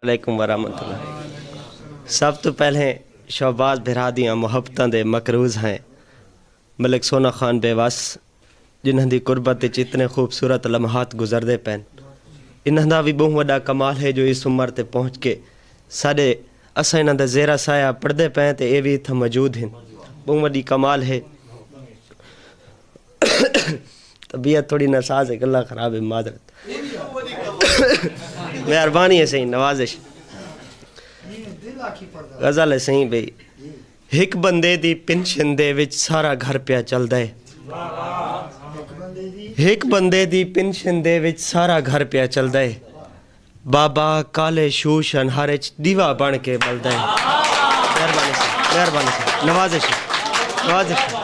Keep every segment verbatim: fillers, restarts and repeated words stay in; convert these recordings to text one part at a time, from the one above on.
علیکم ورحمۃ اللہ۔ سب توں پہلے شہباز بھرا دیاں محبتاں دے مقروض ہیں ملک سونا خان بیوس، جنہاں دی قربت وچ اتنے خوبصورت لمحات گزردے پئن۔ انہاں دا وی ٻہوں وݙا کمال ہے جو اس عمر تے پہنچ کے ساݙے، اساں انہاں دا زیرا سایہ پڑھدے پئے تے اے وی اتھاں موجود ہن۔ ٻہوں وݙی کمال ہے۔ طبیعت تھوڑی ناساز ہے، گلا خراب ہے، معذرت۔ مہربانی ہے سائیں، نوازش۔ غزل ہے سائیں بھئی، ہک بندے دی پنشن دے وچ سارا گھر پیا چلدا ہے۔ ہک بندے دی پنشن دے وچ سارا گھر پیا چلدا ہے۔ بابا کالے شوش انہار اچ ݙیوا بݨ کے ٻلدا ہے۔ مہربانی سائیں، مہربانی سائیں، نوازش ہے، نوازش ہے،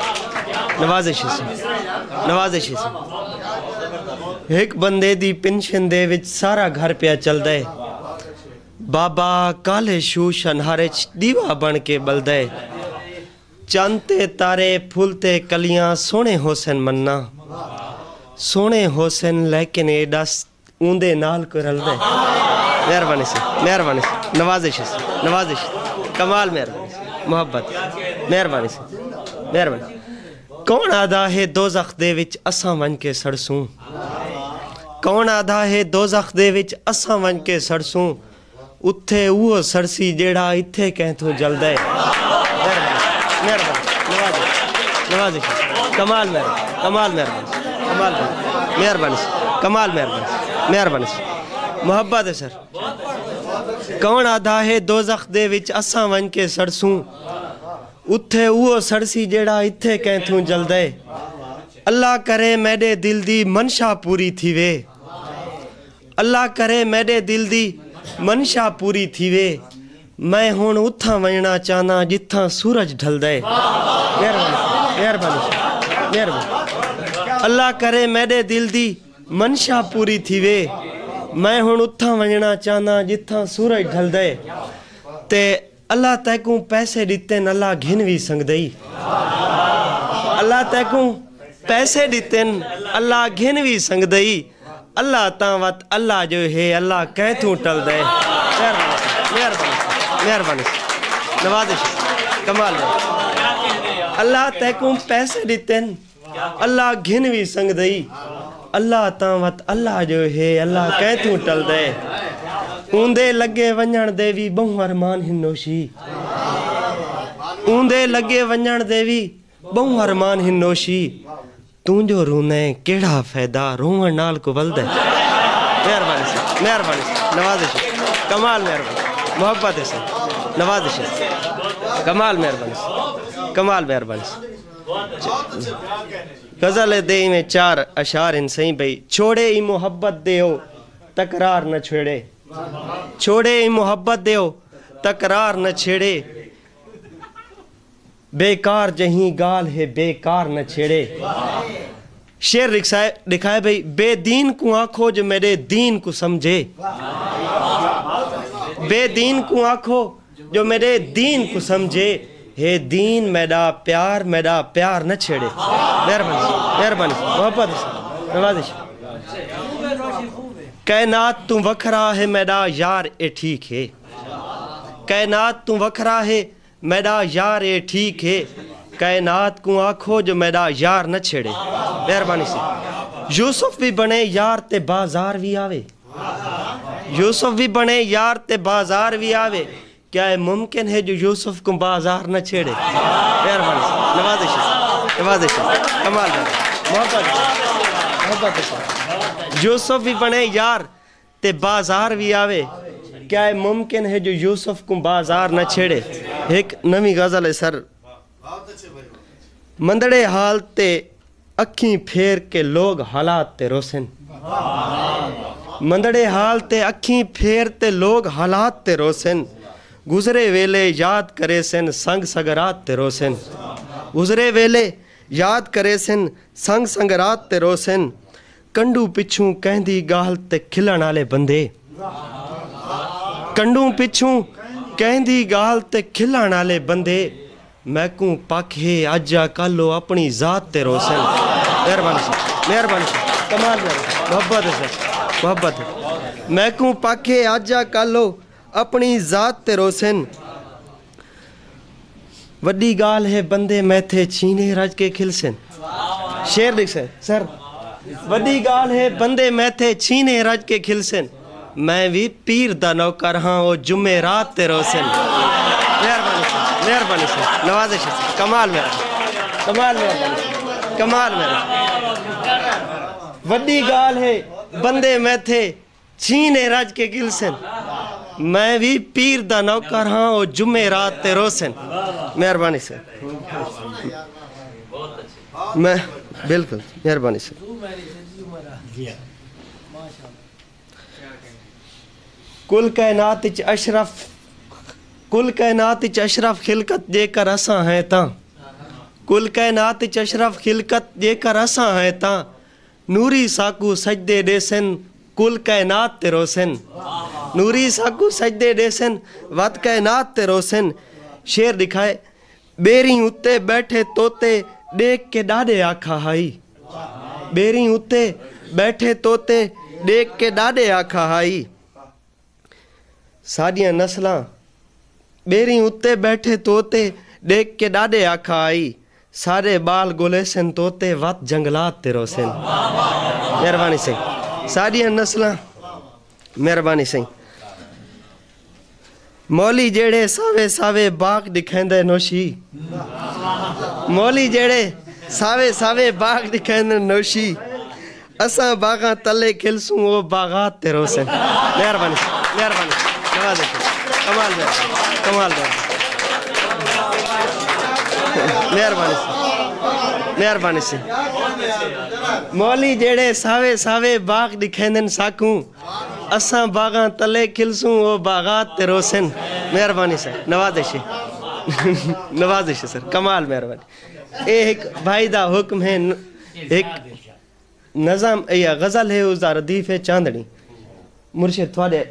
نوازش ہے سائیں، نوازش ہے سائیں۔ ہک بندے دی پنشن دے وچ سارا گھر پیا چلدا ہے۔ بابا کالے شوش انہار اچ ݙیوا بݨ کے ٻلدا ہے۔ چن تے تارے، پھل تے کلیاں سوہݨے ہوسن منا، سوہݨے ہوسن، لیکن اے ݙس اوندے نال کوئی رلدے؟ مہربانی سائیں، مہربانی سائیں، نوازش ہے سائیں، نوازش ہے۔ کمال مہربانی سائیں، محبت، مہربانی سائیں، مہربانی۔ کون آہدا ہے دوزخ دے وچ اساں ونڄ کے سڑسوں؟ کون آہدا ہے دوزخ دے وچ اساں ونڄ کے سڑسوں؟ اتھے اوہو سڑسی جیڑھا اتھے کہیں تھوں جلدا ہے۔ مہربانی، مہربانی، نوازش، نوازش۔ کمال مہربانی، کمال مہربانی، کمال مہربانی، مہربانی سائیں، کمال مہربانی سائیں، مہربانی سائیں۔ محبت ہے سر۔ کون آہدا ہے دوزخ دے وچ اساں ونڄ کے سڑسوں؟ اتھے اوہو سڑسی جیڑھا اتھے کہیں تھوں جلدا ہے۔ اللہ کرے میݙے دل دی منشا پوری تھیوے۔ اللہ کرے میݙے دل دی منشا پوری تھیوے۔ میں ہݨ اتھاں ونڄݨا چاہنداں جتھاں سورج ڈھلدا ہے۔ مہربانی، مہربانی، مہربانی۔ اللہ کرے میݙے دل دی منشا پوری تھیوے۔ میں ہݨ اتھاں ونڄݨا چاہنداں جتھاں سورج ڈھلدا ہے۔ تے اللہ تیکوں پیسے ݙتن، اللہ گھن وی سڳدئی۔ اللہ تیکوں پیسے ݙتن، اللہ گھن وی سڳدئی۔ اللہ تاں وت اللہ جو ہے، اللہ کہیں تھوں ٹلدے۔ مہربانی، مہربانی، مہربانی۔ نوازش، کمال ہے۔ اللہ تیکوں پیسے ݙتن، اللہ گھن وی سڳدئی۔ اللہ تاں وت اللہ جو ہے، اللہ کہیں تھوں ٹلدے۔ اوندے لڳے ونڄݨ دے وی ٻہوں ارمان ہن نوشی۔ اوندے لڳے ونڄݨ دے وی ٻہوں ارمان ہن نوشی۔ توں جو روندیں کیڑھا فائدہ، رووݨ نال کو ولدے۔ مہربانی سائیں، مہربانی سائیں، نوازش ہے۔ کمال مہربانی، محبت ہے سائیں، نوازش ہے۔ کمال مہربانی سائیں، کمال مہربانی سائیں۔ غزل دے ایویں چار اشعار ہن سائیں بھئی، چھوڑے ای محبت دے او تکرار نہ چھیڑے۔ چھوڑے ای محبت دے او تکرار نہ چھیڑے۔ بیکار جہیں ڳالھ ہے، بیکار نہ چھیڑے۔ شعر ݙکھسائے، ݙکھائے بھئی، بے دین کوں آکھو جو میݙے دین کوں سمجھے۔ بے دین کوں آکھو جو میݙے دین کوں سمجھے۔ ہے دین میݙا پیار، میݙا پیار نہ چھیڑے۔ مہربانی، مہربانی، محبت، نوازش۔ کائنات توں وکھرا ہے میݙا یار، اے ٹھیک ہے۔ کائنات توں وکھرا ہے میݙا یار، اے ٹھیک ہے۔ کائنات کوں آکھو جو میݙا یار نہ چھیڑے۔ مہربانی سائیں۔ یوسف وی بݨے یار تے بازار وی آوے۔ یوسف وی بݨے یار تے بازار وی آوے۔ کیا اے ممکن ہے جو یوسف کوں بازار نہ چھیڑے؟ مہربانی سائیں۔ نوازش ہے سائیں۔ نوازش ہے سائیں۔ کمال ہے۔ محبت ہے سائیں۔ محبت ہے سائیں۔ یوسف وی بݨے یار تے بازار وی آوے۔ کیا اے ممکن ہے جو یوسف کوں بازار نہ چھیڑے؟ ہک نویں غزل ہے سر۔ مندڑے حال تے اکھیں پھیر کے لوگ حالات تے روسن۔ مندڑے حال تے اکھیں پھیر تے لوگ حالات تے روسن۔ گزرے ویلے یاد کریسن، سنگ سنگرات تے روسن۔ گزرے ویلے یاد کریسن، سنگ سنگرات تے روسن۔ کنڈوں پچھوں کہیں دی ڳالھ تے کھلݨ آلے بندے۔ کنڈوں پچھوں کہیں دی ڳالھ تے کھلݨ آلے بندے۔ میکوں پک ہے اڄ یا کل او اپݨی ذات تے روسن۔ مہربانی سائیں، مہربانی سائیں۔ کمال، مہربانی۔ محبت ہے سائیں، محبت ہے۔ میکوں پک ہے اڄ یا کل او اپݨی ذات تے روسن۔ وݙی ڳالھ ہے بندے میتھے چھینے رج کے کھلسن۔ شعر ݙیکھسے سر۔ وݙی ڳالھ ہے بندے میتھے چھینے رج کے کھلسن۔ میں وی پیر دا نوکر ہاں، او جمعے رات تے روسن۔ مہربانی سر، مہربانی سر، نوازش ہے سر، کمال مہربانی، کمال مہربانی سر، کمال مہربانی۔ وݙی ڳالھ ہے بندے میتھے چھینے رج کے گلسن۔ میں وی پیر دا نوکر ہاں، او جمعے رات تے روسن۔ مہربانی سر۔ میں بالکل مہربانی سر۔ کل کائنات اچ اشرف، کل کائنات اچ اشرف خلقت جے کر اساں ہیں تاں، کل کائنات اچ اشرف خلقت جے کر اساں ہیں تاں، نوری ساکوں سجدے ݙیسن، کل کائنات تے روسن۔ نوری ساکوں سجدے ݙیسن، وت کائنات تے روسن۔ شعر ݙکھائے، ٻیریں اتے ٻیٹھے طوطے ݙیکھ کے ݙاݙے آکھا ہائی۔ ٻیریں اتے ٻیٹھے طوطے ݙیکھ کے ݙاݙے آکھا ہائی۔ ساݙیاں نسلاں ٻیریں اتے ٻیٹھے طوطے ݙیکھ کے ݙاݙے آکھا آئی، سارے ٻال ڳولیسن طوطے وت جنگلات تے روسن۔ مہربانی سئیں۔ ساݙیاں نسلاں، مہربانی سئیں۔ مولی جیڑھے ساوے ساوے باغ ݙکھیندے نوشی، مولی جیڑھے ساوے ساوے باغ ݙکھیندے نوشی، اساں باغاں تلے کھلسوں، او باغات تے روسن۔ مہربانی، مہربانی، نوازش، کمال مہربانی، کمال مہربانی۔ مہربانی سئیں، مہربانی سئیں۔ مولی جیڑھے ساوے ساوے باغ ݙکھیندن ساکوں، اساں باغاں تلے کھلسوں، او باغات تے روسن۔ مہربانی سر، نوازش ہے۔ نوازش ہے سر، کمال مہربانی۔ اے ہک بھائی دا حکم ہے، ن-، ہک نظم یا غزل ہے، اس دا ردیف ہے چاندنی۔ مرشد تھوڑے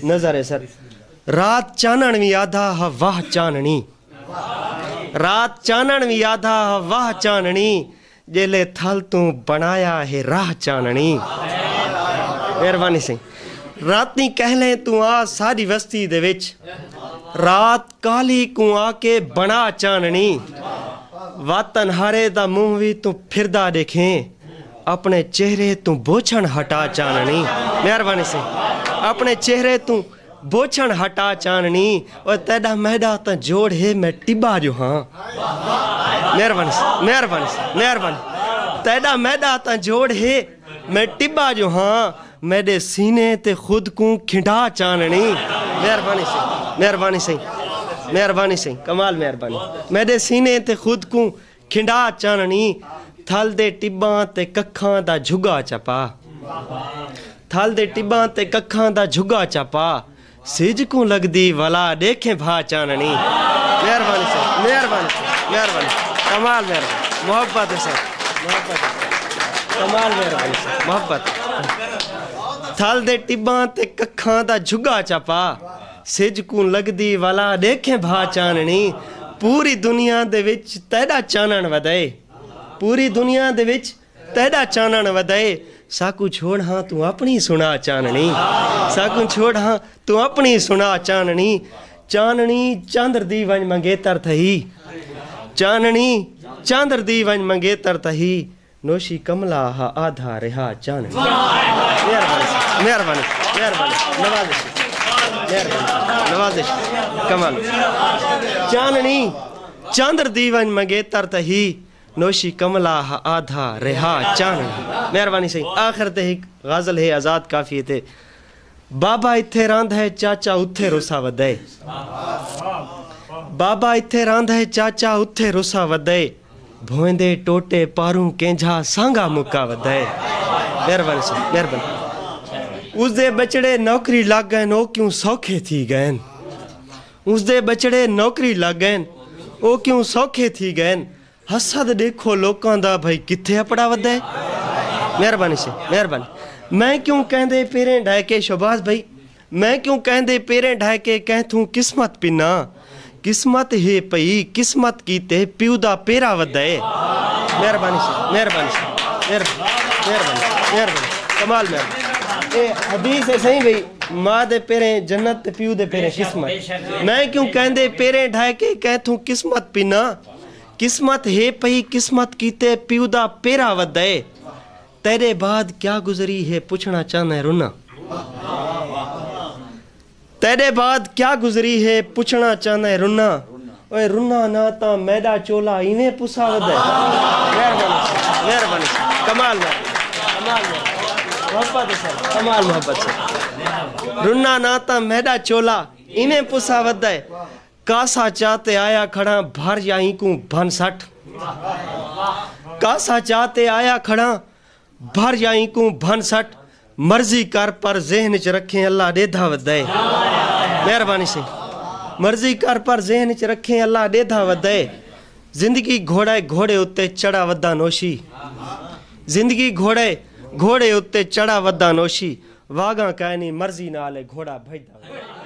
نظر ہے سر۔ رات چانݨ وی آدھا ہا واہ چانݨی۔ رات چانݨ وی آدھا ہا واہ چانݨی، جیلے تھل توں بݨایا ہے راہ چانݨی۔ مہربانی سئیں۔ راتیں کہلیں توں آ ساݙی وستی دے وچ، رات کالی کوں آ کے بݨا چانݨی۔ وت انہارے دا منہ وی توں پھردا ݙیکھیں، اپݨے چہرے توں بوچھݨ ہٹا چانݨی۔ مہربانی سئیں۔ اپݨے چہرے توں بوچھݨ ہٹا چانݨی، او تیݙا میݙا تاں جوڑ ہے میں ٹٻا جو ہاں۔ مہربانی سئیں، مہربانی سئیں، مہربانی۔ تیݙا میݙا تاں جوڑ ہے میں ٹٻا جو ہاں، میݙے سینے تے خود کوں کھنڈا چانݨی۔ مہربانی سئیں، مہربانی سئیں، مہربانی سئیں، کمال مہربانی۔ میݙے سینے تے خود کوں کھنڈا چانݨی، تھل دے ٹٻاں تے ککھاں دا جھڳا چا پا۔ تھل دے ٹٻاں تے ککھاں دا جھڳا چا پا۔ سجھ کوں لڳدی ولا ݙیکھیں بھا چانݨی۔ مہربانی سئیں، مہربانی سئیں، مہربانی۔ کمال مہربانی۔ محبت ہے سئیں، محبت ہے۔ کمال مہربانی سئیں، محبت۔ تھل دے ٹٻاں تے ککھاں دا جھڳا چا پا۔ سجھ کوں لڳدی ولا ݙیکھیں بھا چانݨی۔ پوری دنیا دے وچ تیݙا چانݨ ودئے۔ پوری دنیا دے وچ تیݙا چانݨ ودئے۔ ساکوں چھوڑ ہاں توں اپݨی سݨا چانݨی۔ ساکوں چھوڑ ہاں توں اپݨی سݨا چانݨی۔ چانݨی چندر دی ونڄ منگیتر تھئی۔ چانݨی چندر دی ونڄ منگیتر تھئی۔ نوشی کملا ہا آدھا رہا چانݨی۔ مہربانی، مہربانی، مہربانی۔ نوازش، مہربانی، نوازش۔ کمال۔ چانݨی چندر دی ونڄ منگیتر تھئی۔ نوشی کملا ہا آدھا رہا چانݨی۔ مہربانی سئیں۔ آخر تے ہک غزل ہے، آزاد قافیے تے۔ بابا اتھے راند ہے، چاچا اتھے رسا ودے۔ بابا اتھے راند ہے، چاچا اتھے رسا ودے۔ بھوئیں دے ٹوٹے پاروں کینجھا سانگا مکا ودے۔ مہربانی سئیں، مہربانی۔ اس دے بچڑے نوکری لڳ ڳئن، او کیوں سوکھے تھی ڳئن۔ اس دے بچڑے نوکری لڳ ڳئن، او کیوں سوکھے تھی ڳئن۔ حسد ݙیکھو لوکاں دا، بھئی کتھے اپڑا ودے۔ مہربانی سئیں، مہربانی۔ میں کیوں کہندے پیریں ڈھائے کے، شہباز بھائی، میں کیوں کہندے پیریں ڈھائے کے کہیں تھوں قسمت پنا۔ قسمت ہے پئی، قسمت کیتے پیو دا پیرا ودے۔ مہربانی سئیں، مہربانی سئیں، مہربانی، مہربانی، مہربانی۔ کمال مہربانی۔ حدیث ہے سائیں بھئی، ماء دے پیریں جنت تے پیو دے پیریں قسمت۔ میں کیوں کہندے پیریں ڈھائے کے کہیں تھوں قسمت پینا؟ قسمت ہے پئی، قسمت کیتے پیو دا پیرا ودے۔ تیرے بعد کیا گزری ہے پچھنا چاہنا ہے رنا۔ تیرے بعد کیا گزری ہے پچھنا چاہنا ہے رنا۔ اوئے رنا نہ تاں میڈا چولا ایویں پسا ودے۔ مہربانی، مہربانی۔ کمال، کمال۔ محبت سر، کمال محبت سر۔ رنا نہ تاں میڈا چولا ایویں پسا ودے۔ کاسا چا تے آیا کھڑاں بھر یا اینکوں بھن سٹ۔ کاسا چا تے آیا کھڑاں بھر یا اینکوں بھن سٹ۔ مرضی کر پر ذہن چ رکھیں اللہ ڈیدھا ودے۔ مہربانی سے۔ مرضی کر پر ذہن چ رکھیں اللہ ڈیدھا ودے۔ زندگی گھوڑا ہے، گھوڑے اتے چڑھا ودا نوشی۔ زندگی گھوڑا ہے، گھوڑے اتے چڑھا ودا نوشی۔ واگاں کائنی مرضی نال ہے، گھوڑا بھجدا ودے۔